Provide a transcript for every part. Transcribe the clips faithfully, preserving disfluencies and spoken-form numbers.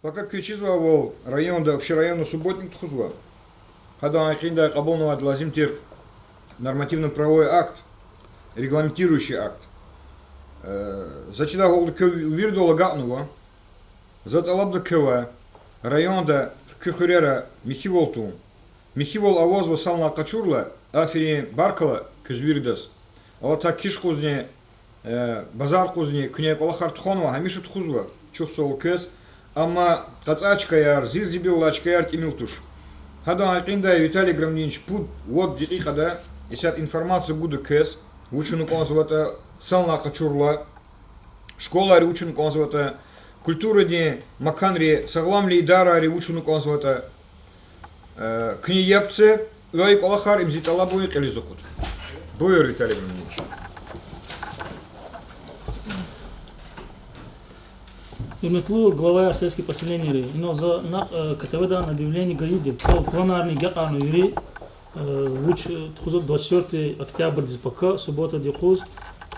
Пака квез чизвайвал, районда общерайонный субботник тухузва. Гьадан гьакъиндай кьабулнавайди лазим тир нормативно-правовой акт, регламентирующий акт. Э, за чидай гьалда квез виридал агакьнава. За тӀалабда квевай, районда, куь хуьрера михьивал тун. Михьивал авазва санлай къачурла, аферин, баркалла квез виридаз. Алатай киш къузни, э, базар къузни куьне кӀвалахар тухванва, гьамиша тухузва, чухсагъул квез. Амма къацӀай чкаяр, зирзибил алай чкаяр тӀимил туш. Гьадан гьакъиндай, Виталий Громадинович, пуд-вад декьикьада исятда информация гуда квез, вуч авуна кӀанзаватӀа, санлай къачурла, школайри вуч авуна кӀанзаватӀа, культурадин маканри, сагъламвилин идарайри вуч авуна кӀанзаватӀа, э, куьне яб це, ва и кӀвалахар им зи тӀалабунин кьилиз акъуд. Буюр, Виталий Громадинович. Гьуьрметлу главаяр сельских поселенийри, инал за накь, э, КТВ-дай объявление гайиди, пл-, планарни агакьарна вири, э, вуч тухузва двадцать четвёртый октябрдиз пака, субботади юкъуз,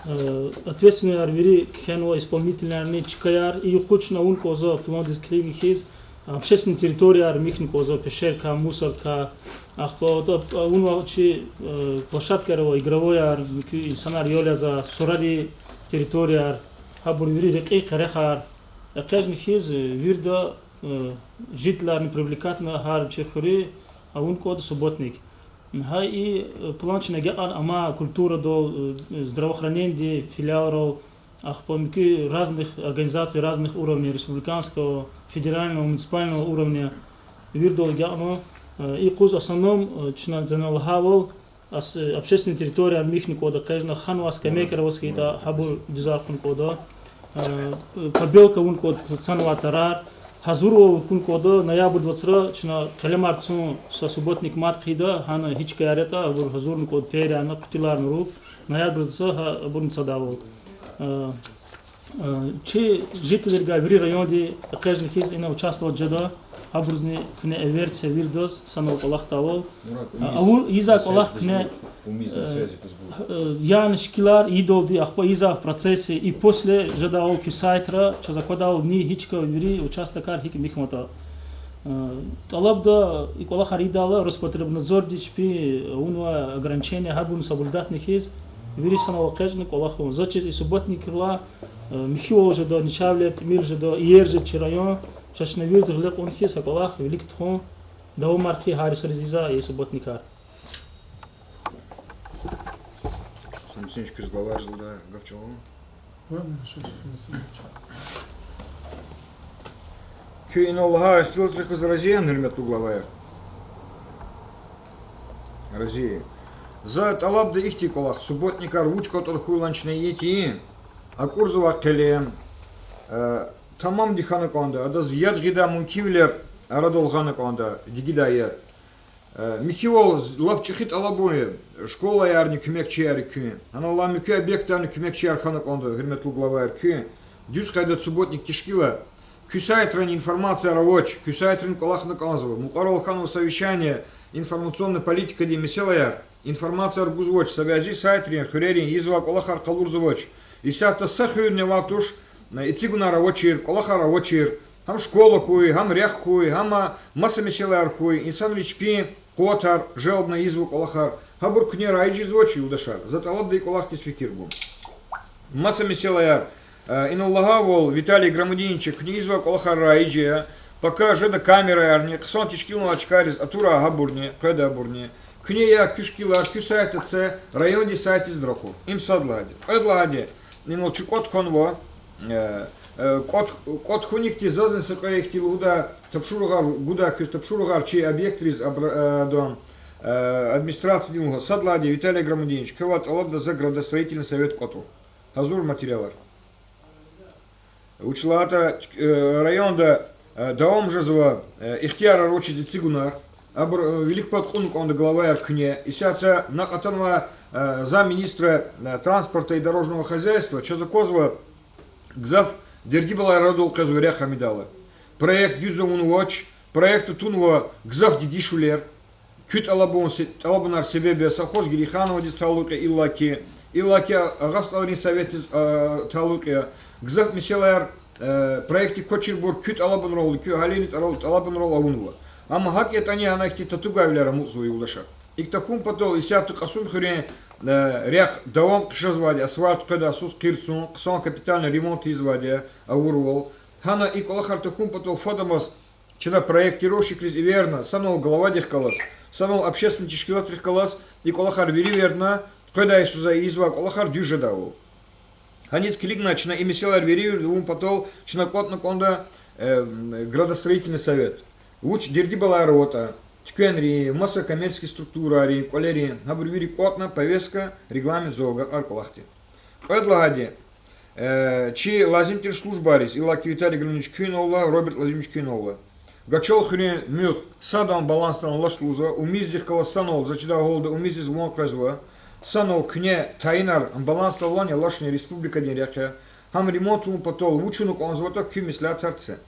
э, ответственныйяр вири кхьенва, исполнительныйярни, чкаяр, и юкъуз чна авуна кӀанзава пландиз килигна хьиз, общественный территорияр михьна кӀанзава, пешеркай, мусоркай, ахпа авунва чи, э, площадкаяр ава, игровойяр, муькуь инсанар ял язавай, сурари территорияр, гьабур вири рекьин къерехар экъечӀна хьиз, э, вирида, э, жительярни привлекатьна гьар чи хуьруьз авуна кӀанда субботник. Гьа и, э, план чна агакьарна амай культурадал, э, здравоохранениедин филиалрал, ахпа муькуь разных организаций разных уровней, республиканского, федерального, муниципального уровня, виридал агакьна, э, и юкъуз в основном, э, чна зана лагьайвал, ас-, э, общественный территорияр михьна кӀанда, экъечӀна, ханвай скамейкаяр аваз хьайитӀа, гьабур дуьзар хъувуна кӀанда, э, побелка авуна кӀанда цанвай тарар, гьазурвал авуна кӀанда, ноябрдин вацра чна къелемар цун са субботник мад хъийида, гьана гьи чкаяр ятӀа, абур гьазурна кӀанда, переяна, хъуьтуьларна руг, ноябрдиз са гьа абурни цадайвал. Э, э, чи жительрикай вири районди экъечӀна хьиз ина участвовать жеда, гьабурузни куьне эверзава виридаз санал кӀвалахдайвал. А, авур ийизвай кӀвалах куьне, э, яни шикилар ийидалди, ахпа ийизвай в процессе и после жедайвал куь сайтра, чаз аквадайвал ни гьи чка вири участокар гьикӀ михьнаватӀа. Э, тӀалабда и кӀвалахар ийидайла Роспотребнадзорди чпи авунвай ограничения гьабурни соблюдатьна хьиз, вири санал экъечӀна кӀвалах авун. Заз чиз и субботникрилай, э, михьивал жеда, начагъвилер тӀимил жеда, иер жеда чи район, чаз чна вирида гъиле кьуна хьиз гьа кӀвалах вилик тухун, давамар хъийида гьар йисуз ийизвай и субботникар. Самсин куьз главайризни гаф чӀалал. Куьн инал лагьай ихтилатрихъ галаз рази яни, гьуьрметлу главаяр? Рази я. За тӀалабда ихьтин кӀвалах, субботникар вуч кӀватӀал хьуй лагьана чна ийин, акӀурзавай къелем, э, тамамди хьана кӀанда, адаз яд гъидай мумкинвилер арадал гъана кӀанда, дигидай яд. Э, михьивал лап чӀехи тӀалабун я, школаярни куьмекчияр я куьн. Гьанал алай муькуь объектарни куьмекчияр хьана кӀанда, гьуьрметлу главаяр, куьн дуьз къайдада субботник тешкила, куь сайтрани информацияр авач, куь сайтрани кӀвалахна кӀанзава, мукьварал хьанва совещание, информационный политикадин месэлаяр, информацияр гузвач, са вязи сайтрин, хуьрерин ийизвай кӀвалахар къалурзавач. Исятда са хуьрни авай туш, э, эцигунар авачир, кӀвалахар авачир, гьам школа хьуй, гьам рехъ хьуй, гьам маса месэлаяр хьуй, инсанри чпин къуватар желобна ийизва кӀвалахар, гьабур куьне раиж жезвач, юлдашар. За тӀалабда и кӀвалахдиз фикир гун. Маса месэлаяр, э, инал лагьайвал, Виталий Громадинович, куьне ийизвай кӀвалахар раиж я, пака жеда камераярни, хъсан тешкилнавай чкайриз атурай гьабурни, къведа абурни. Куьне я куь шикилар куь сайтда це, райондин сайтдиз ракъур. Им сад лагьайди. Кьвед лагьайди, инал чи кӀватӀ хьанва, э, э, кӀватӀ, кӀватӀ хьуникди зазни са кьве ихьтин лугьудай тапшуругъар гудай квез, тапшуругъар чи объектриз абра-, э, дам, э, администрациядин лугьуз. Сад лагьайди, Виталий Громадинович, квевай тӀалабда за градостроительный совет кӀватӀур. Гьазур материалар. Вучиз лагьайтӀа, э, районда, э, давам жезва, э, ихтиярар авачиз эцигунар. Абур, э, вилик пад кьуна кӀанда главаяр куьне. Исятда накь атанвай, э, замминистра, э, транспорта и дорожного хозяйства, чаз аквазва гзаф дерди-балайрал къвезва рехъ амидайла. Проект дуьз авунвач, проектда тунва гзаф дегишвилер. Куь тӀалабун се-, тӀалабунар себеб я, совхоз Герейхановадиз талукь я иллаки, иллаки Агъа СтӀалрин советдиз, а, талукь я. Гзаф месэлаяр, проектдик квачирбур куь тӀалабунрал, куь агьалийрин тӀалабунрал авунва. Амма гьакӀ ятӀани гьана ихьтин татугайвилер амукьзава, юлдашар. ИкӀ тахьун патал исятда Кьасумхуьруьн рехъ давам хъжезвайди, асфальт къведайсуз къирцун, хъсан капитальный ремонт ийизвайди авурвал. Гьана и кӀвалахар тахьун патал фадамаз чна проектировщикриз эверна, санал главадихъ галаз, санал общественный тешкилатрихъ галаз и кӀвалахар вири эверна, къведайсуз ийизвай кӀвалахар дуьз жедайвал. Гьаниз килигна чна и месэлаяр вири эвер авун патал чна кӀватӀна кӀанда градостроительный совет. Вуч дерди-балаяр аватӀа, туьквенрин, маса коммерческий структурайрин, кӀвалерин, гьабур вири кӀватӀна повестка, регламент, за агакьар кӀвалахди. Кьвед лагьайди, чи лазим тир службайриз, иллаки Виталий Галинович куьнавайла, Роберт Лазимович куьнавайла, Гачал хуьруьн муьгъ сад ам балансдал алач лугьузва, умиздихъ галаз санал, за чидай гьалда умиздиз ван къвезва, санал куьне тайинар ам балансдал алани алачни республикадин рехъ я, гьам ремонт авун патал вуч авуна кӀанзаватӀа куь меслятар це.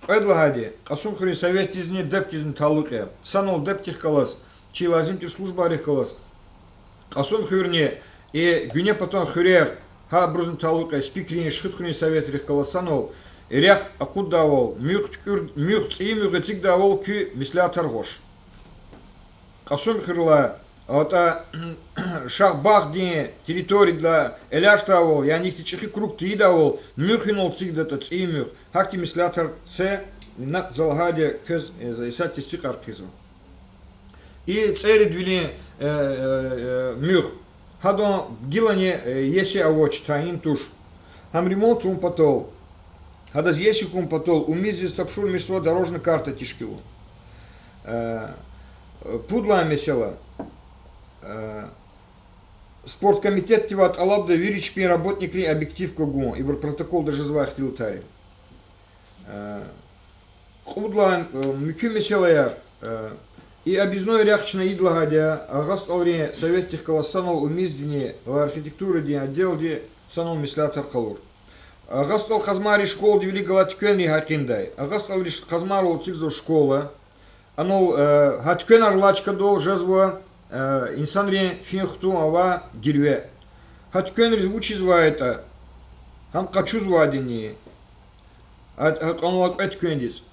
Кьвед лагьайди, Кьасумхуьруьн советдизни ДЭП-дизни талукь я. Санал ДЭП-дихъ галаз, чи лазим тир службайрихъ галаз, Кьасумхуьрни, и гуьне патан хуьрер, гьа абурузни талукь я, Спикрин, Шихидхуьруьн советрихъ галаз санал, рехъ акъуддайвал, муьгъ туькӀуьр-, муьгъ, цӀийи муьгъ эцигдайвал куь меслятар гъваш. Кьасумхуьрелай, атӀа Шагьбагъдин территориядилай элячӀдайвал, яни ихьтин чӀехи круг тийидайвал, муьгъ инал эцигдатӀа, цӀийи муьгъ. Гьахьтин меслятар це, накь за лагьайди квез, э, за исятда тестикьар хъийизва. И цӀерид вилин муьгъ. Гьадан гилани иеси авач, тайин туш. Гьам ремонт авун патал, гьадаз иеси хьун патал умиздиз тапшурмишзава дорожный карта тешкилун. Пуд лагьай месэла. Спорткомитетдивай тӀалабда вири чпин работникрин объективка гун, ибур протоколда жезвай ихтилатар я. Кьуд лагьай муькуь месэлаяр. И объездной рехъ чна ийид лагьайди я, Агъа СтӀалрин советдихъ галаз санал умиздини ва архитектурадин отделди санал меслятар къалур. Агъа СтӀал-Къазмайрин школадин вилик галай туьквенрин гьакъиндай. Агъа СтӀалрин Къазмайрал эцигзава школа. Анал гьа туьквенар алай чкадал жезва инсанрин фин-хтун авай гирве. Гьа туьквенриз вуч ийизвайтӀа, гьам къачузвайдини, гьа кьунвай кьве туьквендиз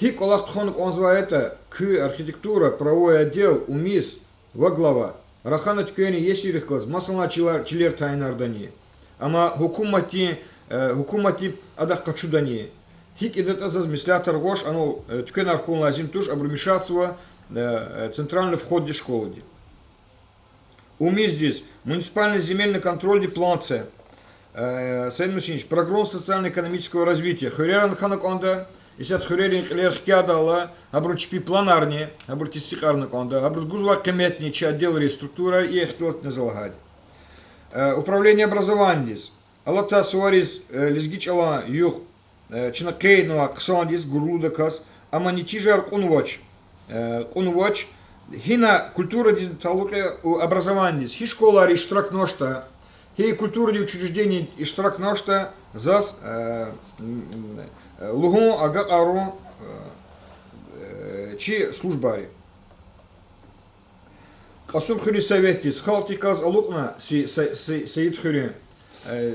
гьикӀ кӀвалах тухвана кӀанзавайтӀа, куь архитектура, правовой отдел, умиз ва глава рахана туьквенрин иесийрихъ галаз масанлай чилер, чилер тайинардани, амма гьукуматдин, гьукуматди адахъ къачудани. ГьикӀ ийидатӀа заз меслятар гъваш, анал туьквенар хьун лазим туш, абур мешатзава центральный входдиз школади. Умиздиз муниципальный земельный контрольдин план це. Саид Мусинович, программа социально-экономического развития хуьрерани хьана кӀанда, исятда хуьрерин кьилер хкядайла, гьабурун чпин планарни, гьабур тестикьарна кӀанда, гьабуруз гузвай къиметни чи отделрин структурайри ихтилатна за лагьайди. Управление образованиядиз алатай сувариз лезги чӀалан югъ чна къейднавай хъсандиз, гурлудаказ, амма нетижаяр кьунвач, кьунвач. Гьина культурадизни талукь я, образованиядиз гьи школайри иштиракнавачтӀа, гьи культурадин учреждениейри иштиракнавачтӀа, заз лугьун агакьарун чи службайри. Кьасумхуьруьн советдиз халкьдихъ галаз алукьна, Саидхуьруьн,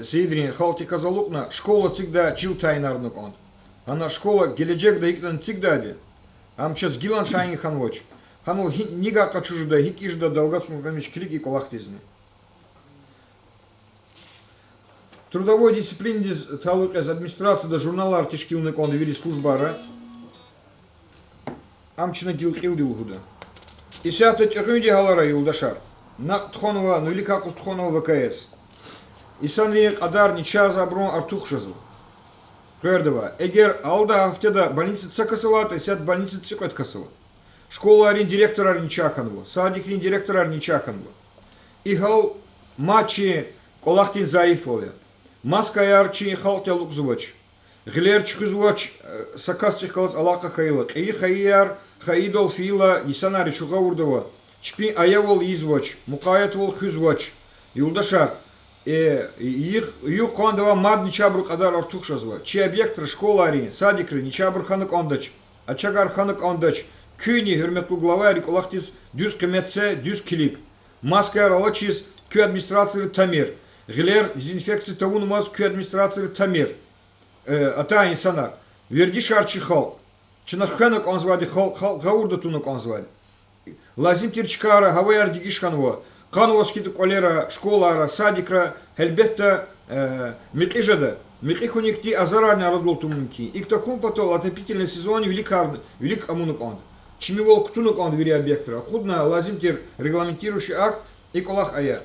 Саидрин халкьдихъ галаз алукьна школа эцигдай чил тайинарна кӀанда. Гьана школа гележегда гьикӀ ятӀани эцигдайди, ам чаз гилан тайин хьанвач. Гьанал гьи, нигай къачуз жеда, гьикӀ жеда, Далгат Султанович, килиг и кӀвалахдизни. Трудовой дисциплинадиз талукь яз администрацияда журналар тешкилна кӀанда вири службайра. Ам чна гила кьилди лугьуда. Исятда тӀегъуьндин гьалара, юлдашар, накь тухванва, ну, виликай юкъуз тухванва В К С. Инсанрин кьадар начагъ жез, абурун артух жезва. Къвердавай, эгер алатай гьафтеда больница са кас авайтӀа, исятда больница цӀикьвед кас ава. Школайрин директорар начагъ хьанва, садикрин директорар начагъ хьанва. И гьал мад чи кӀвалахдин зайифвал я. Маскаяр чи халкьди алукӀзавач. Гъилер чуьхуьзвач, са касдихъ галаз алакъа хьайила. Кьейи хайияр хайидал фейила, инсанар ичугъавурда ава. Чпин аявал ийизвач, мукъаятвал хуьзвач. Юлдашар, югъ-къандавай мад начагъбурун кьадар артух жезва. Чи объектра, школайрин, садикра начагъбур хьана кӀандач, начагъар хьана кӀандач. Куьнни, гьуьрметлу главаяр, и кӀвалахдиз дуьз къимет це, дуьз килиг. Маскаяр алачиз куь администрацияда тамир. Гъилер дезинфекция тавунмаз куь администрацияда тамир. Э, атай инсанар, вердишар чи халкь. Чна хвена кӀанзавайди халкь, халкь гъавурда туна кӀанзавайди. Лазим тир чкайра гьаваяр дегиш хьанва, къанва скида кӀвалера, школайра, садикра, гьелбетда, э, мекьи жеда. Мекьи хьуникди азарарни арадал тун мумкин. ИкӀ тахьун патал отопительный сезонни виликар, вилик амуна кӀанда. Чимивал кутуна кӀанда вири объектра. Акъудна лазим тир регламентирующий акт и кӀвалах ая.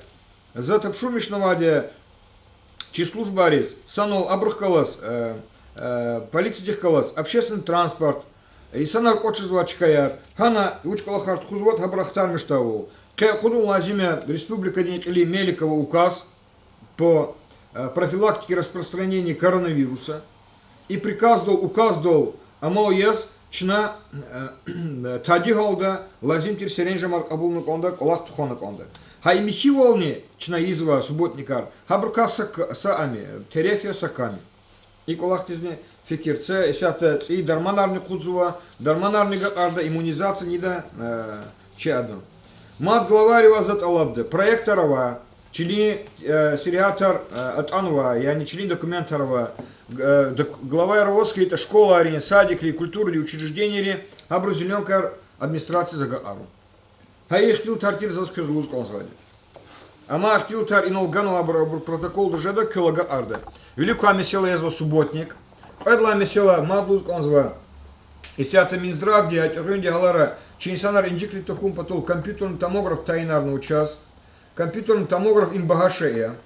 За тапшурмишнавайди я чи службайриз, санал абурухъ галаз, э, э, полициядихъ галаз, общественный транспорт, инсанар кӀватӀ жезвай чкаяр, гьана вуч кӀвалахар тухузватӀа, гьабур ахтармишдайвал. Къе акъудун лазим я республикадин кьилин Меликова указ по, э, профилактике распространения коронавируса. И приказдал, указдал амал яз чна, э, тади гьалда лазим тир серенжемар кьабулна кӀанда, кӀвалах тухвана кӀанда. Гьа и михьивални чна ийизва субботникар, гьабурукай са к-, са ами, тереф я, са кам я. И кӀвалахдизни фикир це, исятда цӀийи дарманарни къудзава, дарманарни агакьарда, иммунизация ийида, э, чи адан. Мад главайривай за тӀалабда, проектар ава, чилин, э, сергьятар, э, атӀанва, яни чилин документар ава, э, док-, главайри аваз хьайитӀа школайрин, садикрин, культурадин учрежденийрин, гьабуру зелёнкаяр администрациядиз агакьарун. Гьа и ихтилатар тир заз квез лугьуз кӀанзавайди. Амма ихтилатар инал ганвайбур, абур протоколда жеда, квел агакьарда. Вилик квай месэла язва субботник. Кьвед лагьай месэла мад лугьуз кӀанзава. Исятда Минздравди, ятӀуьгъуьнди гьалара чи инсанар инжиклу тахьун патал компьютерный томограф тайинарнава чаз. Компьютерный томограф им багьа шей я.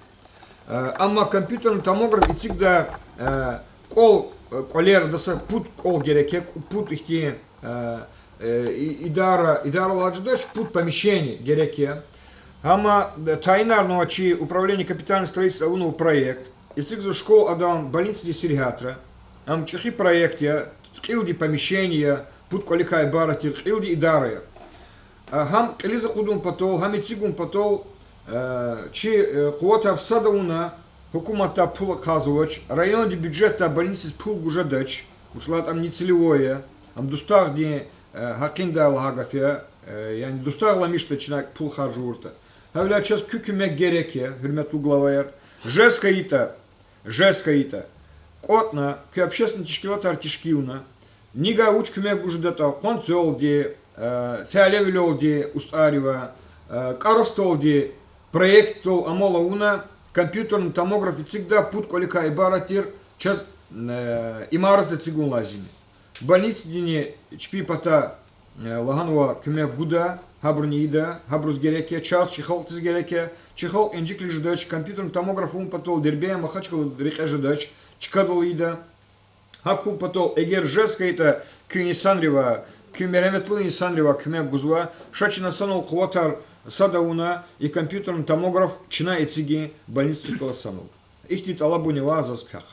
Э, амма компьютерный томограф эцигда, э, кӀвал, э, кӀвалер, адаз са пуд кӀвал герек я, кӀ-, пуд ихьтин, э, э, и-, идара, идара лагьай жедач, пуд помещение герек я. Амма, э, тайинарнава чи управление капитального строительства авунва проект. Эцигзава школа, адан больницадин сергьятра. Ам чӀехи проект я, кьилди помещение я, пуд кӀваликай ибарат тир, кьилди идара я. А, гьам кьилиз акъудун патал, гьам эцигун патал, э, чи, э, къуватар сад авуна, гьукуматдай пул ахъайзавач, райондин бюджетдай больницадиз пул гуз жедач, вучиз лагьайтӀа ам нецелевой я, ам дустагъдин, э, гьакъиндай лагьай гаф я, э, яни дустагъламишда чна пул харжавуртӀа. Гьавиляй чаз куь куьмек герек я, гьуьрметлу главаяр. Жез хьайитӀа, жез хьайитӀа, кӀватӀна, куь общественный тешкилатар тешкилна, нигай вуч куьмек гуз жедатӀа, къванцелди, э, фялевилелди устӀарривай, э, кӀарасдалди проектдал амал авуна, компьютерный томограф эцигда, пуд кӀваликай ибарат тир, чаз, э, имарат эцигун лазим я. Больницадини чпин патай, э, лагьанвай куьмек гуда, гьабуруни ийида, гьабуруз герек я, чаз, чи халкьдиз герек я, чи халкь инжиклу жедач, компьютерный томограф авун патал Дербент, Махачкъала рекье жедач, чкадал ийида. Гьахьун патал, эгер жез хьайитӀа, куь инсанривай, куь мергьеметлу инсанривай куьмек гузва, ша чна санал къуватар сад авуна, и компьютерный томограф чна эцигин больницадихъ галаз санал. Ихьтин тӀалабуни ава заз квехъ.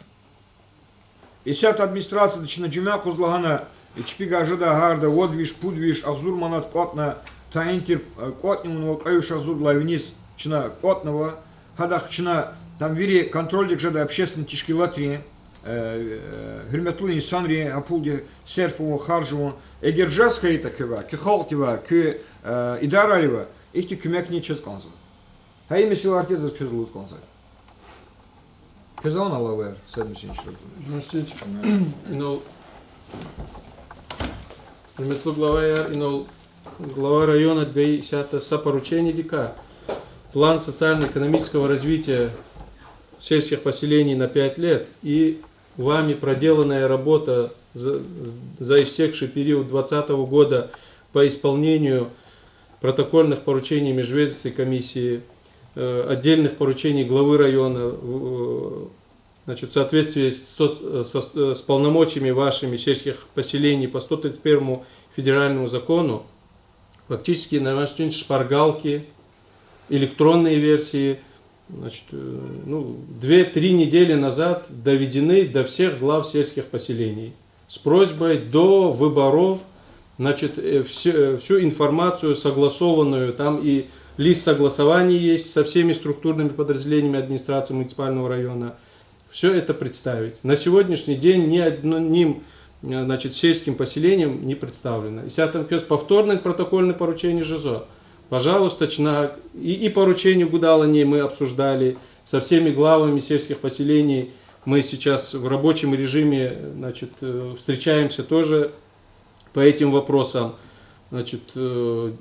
Исятда администрацияди чна жуьмя къуз лагьана, и чпивай жедай гьарда вад виш, пуд виш, агъзур манат кӀватӀна, тайин тир, э, кӀватӀни авунва кьве виш агъзурдалай виниз чна кӀватӀнава. Гьадахъ чна там вири контрольдик жедай общественный тешкилатрин, э, гьуьрметлу инсанрин, а пулди серф авун, харж авун. Эгер жез хьайитӀа квевай, куь халкьдивай, куь, э, идарайривай, ихьтин куьмекни чаз кӀанзава. Гьа и месэлаяр тир заз квез лугьуз кӀанзавайди. Квез авани алаваяр, сад мисин чрагу? Инал, гьуьрметлу главаяр, инал глава района гайи исятда са поручениедикай: план социально-экономического развития сельских поселений на пять лет и вами проделанная работа за, за истекший период двадцатого года по исполнению протокольных поручений межведомственной комиссии, э, отдельных поручений главы района, э, значит, в соответствии с, со-, э, со, э, с полномочиями вашими сельских поселений по сто тридцать первому федеральному закону, фактически на наш день шпаргалки, электронные версии, значит, э, ну, две-три недели назад доведены до всех глав сельских поселений с просьбой до выборов, значит, э, всю, э, всю информацию согласованную, там и лист согласования есть со всеми структурными подразделениями администрации муниципального района, все это представить. На сегодняшний день ни одним, э, значит, сельским поселением не представлено. Если там повторное протокольное поручение жезва, пожалуйста, чна, и, и поручение гудалани мы обсуждали со всеми главами сельских поселений, Мы сейчас в рабочем режиме, значит, э, встречаемся тоже по этим вопросам. Значит, э,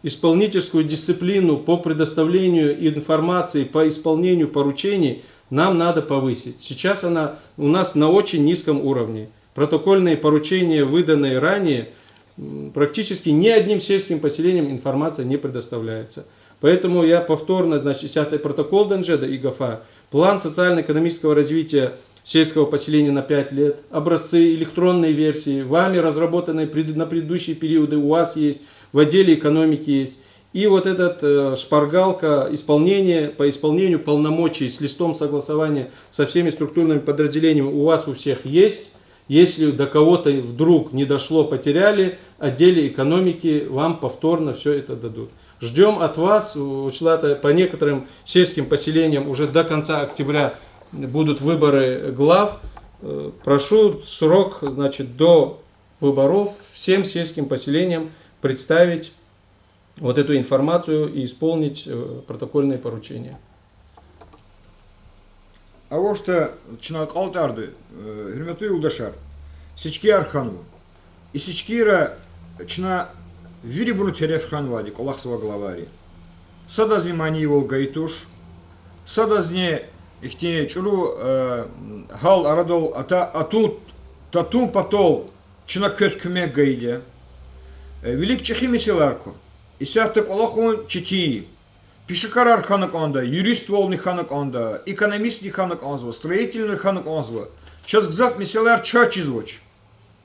исполнительскую дисциплину по предоставлению информации, по исполнению поручений нам надо повысить. Сейчас она у нас на очень низком уровне. Протокольные поручения, выданные ранее, м, практически ни одним сельским поселениям информация не предоставляется. Поэтому я повторно, значит, исятда протоколдани жеда и гафар. План социально-экономического развития сельского поселения на пять лет, образцы, электронные версии, вами разработанные пред-, на предыдущие периоды у вас есть, в отделе экономики есть. И вот этот, э, шпаргалка исполнения, по исполнению полномочий с листом согласования со всеми структурными подразделениями у вас у всех есть. Если до кого-то вдруг не дошло, потеряли, отделе экономики вам повторно всё это дадут. Ждём от вас, э, учителята, по некоторым сельским поселениям уже до конца октября будут выборы глав. Э, прошу срок, значит, до выборов всем сельским поселениям представить вот эту информацию и исполнить, э, протокольные поручения. Авачтӏа чна кьалтӏарда, э, гьуьрметлу юлдашар, сечкияр хьанва. И сечкийра чна вирибурун тереф хвенвайди кӏвалахзавай главайри. Садазни манийвал гайи туш, садазни ихьтин чӏуру, э, гьал арадал ата-, атун, татун патал чна квез куьмек гайиди я. Э, вилик чӏехи месэлаяр ква. Исятда кӏвалахун четин я. Пешекарар хьана кӏанда, юриствални хьана кӏанда, экономистни хьана кӏанзава, строительни хьана кӏанзава. Чаз гзаф месэлаяр чаз чизвач.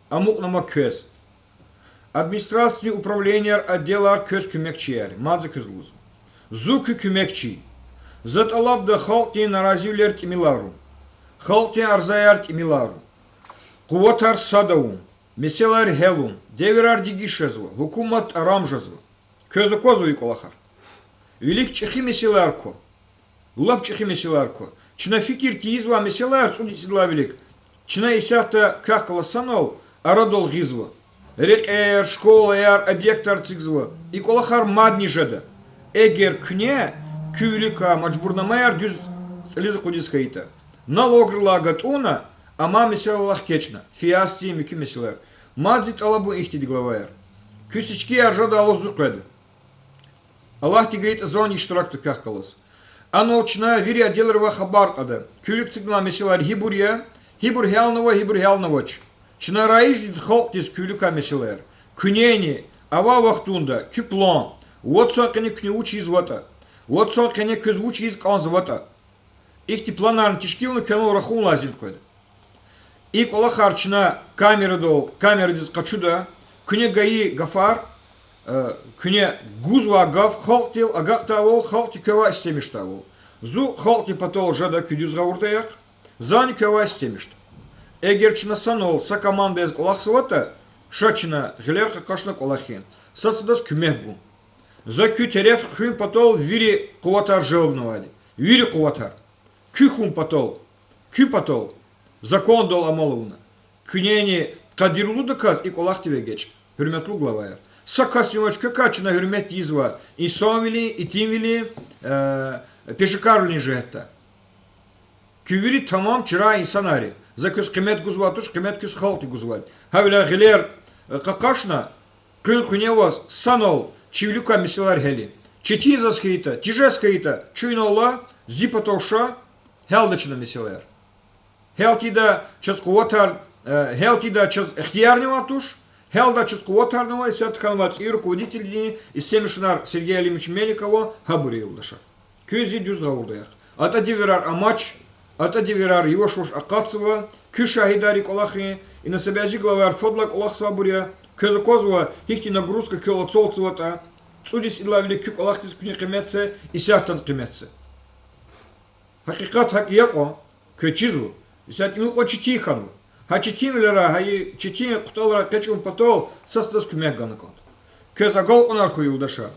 Амукьнама квез. Администрациядин управленияр, отделар квез куьмекчияр я, мад за квез лугьузва. Зун куь куьмекчи я. За тӏалабда халкьдин наразивилер тӏимил авун, халкьдин арзаяр тӏимил авун, къуватар сад авун, месэлаяр гьялун, девирар дегиш жезва, гьукумат тӏарам жезва. Квез аквазва и кӏвалахар? Вилик чӏехи месэлаяр ква. Лап чӏехи месэлаяр ква. Чна фикир тийизвай месэлаяр цӏуд йисалай вилик чна исятда квехъ галаз санал арадал гъизва. Рекьер, школаяр, объектар эцигзава. И кӏвалахар мадни жеда. Эгер куьне куь виликай мажбурнамаяр дуьз кьилиз акъудиз хьайитӏа, налогрилай гатӏунна, амай месэлайрилай хкечӏна, фиасдин муькуь месэлаяр. Мад зи тӏалабун ихьтинди, главаяр. Куь сечкияр жедайла зун къведа. Аллагьди гайитӏа, зунни иштиракда квехъ галаз. Анал чна вири отделривай хабар кьада. Куь вилик эцигнавай месэлаяр гьибур я, гьибур гьялнава, гьибур гьялнавач. Чна раижди халкьдиз куь виликай месэлаяр. Куьнени авай вахтунда куь план, вад сан къене куьне вуч ийизватӏа, вад сан къене квез вуч ийиз кӏанзаватӏа, ихьтин планарни тешкилна, куьнал рахун лазим къведа. И кӏвалахар чна камерадал, камерадиз къачуда, куьне гайи гафар, э, куьне гузвай гаф халкьдив агакьдайвал, халкьди квевай истемишдайвал. Зун халкьдин патал жеда куь дуьз гъавурда яхъ, зани квевай истемишда. Эгер чна санал са команда яз кӏвалахзаватӏа, ша чна гъилер къакъачна кӏвалахин, сад садаз куьмек гун. За куь тереф хуьн патал вири къуватар желбнавайди. Вири къуватар. Куь хьун патал, куь патал, закондал амал авуна. Куьнени къадирлудаказ и кӏвалахдив эгечӏ, гьуьрметлу главаяр. Са касни авач квекай чна гьуьрмет ийизвай инсанвилин, итимвилин, э, пешекарвилин жигьетдай. Куь вири тамам чара инсанар я. За квез къимет гузвай туш, къимет квез халкьди гузвайди. Гьавиляй гъилер, э, къакъачна, къуьн-къуьне аваз санал чи виликай месэлаяр гьялин. Четин заз хьайитӏа, тяжесть хьайитӏа, чуьнал ала, зи патав ша, гьялда чна месэлаяр. Гьялда чаз къуватар, э, гьялда чаз ихтиярни авай туш, гьялда чаз къуватарни авай, исятда хьанвай цӏийи руководительдини истемишунар Сергей Алимович Меликова, гьабур я, юлдашар. Куьн зи дуьз гъавурда яхъ. Атӏа девирар амач, атӏа девирар яваш-яваш акъатзава, куьн шагьидар я и кӏвалахрин, ина са бязи главаяр фадлай кӏвалахзавайбур я, квез аквазва гьихьтин нагрузка квел ацалтзаватӏа, цӏуд йис идалай вилик куь кӏвалахдиз куьне къимет це, исятдани къимет це. Гьакъикъат гьакӏ я кьван, квез чизва, исятда им кьван четин хьанва. Гьа четинвилерай, гьа и четин кьутӏалрай экъечӏун патал сад садаз куьмек гана кӏанда. Квез агалкьунар хьуй, юлдашар.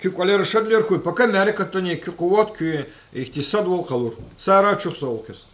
Куь кӏвалера шадвилер хьуй, пака мярекатдани куь къуват, куь ихьтин садвал къалур. Сагърай, чухсагъул квез.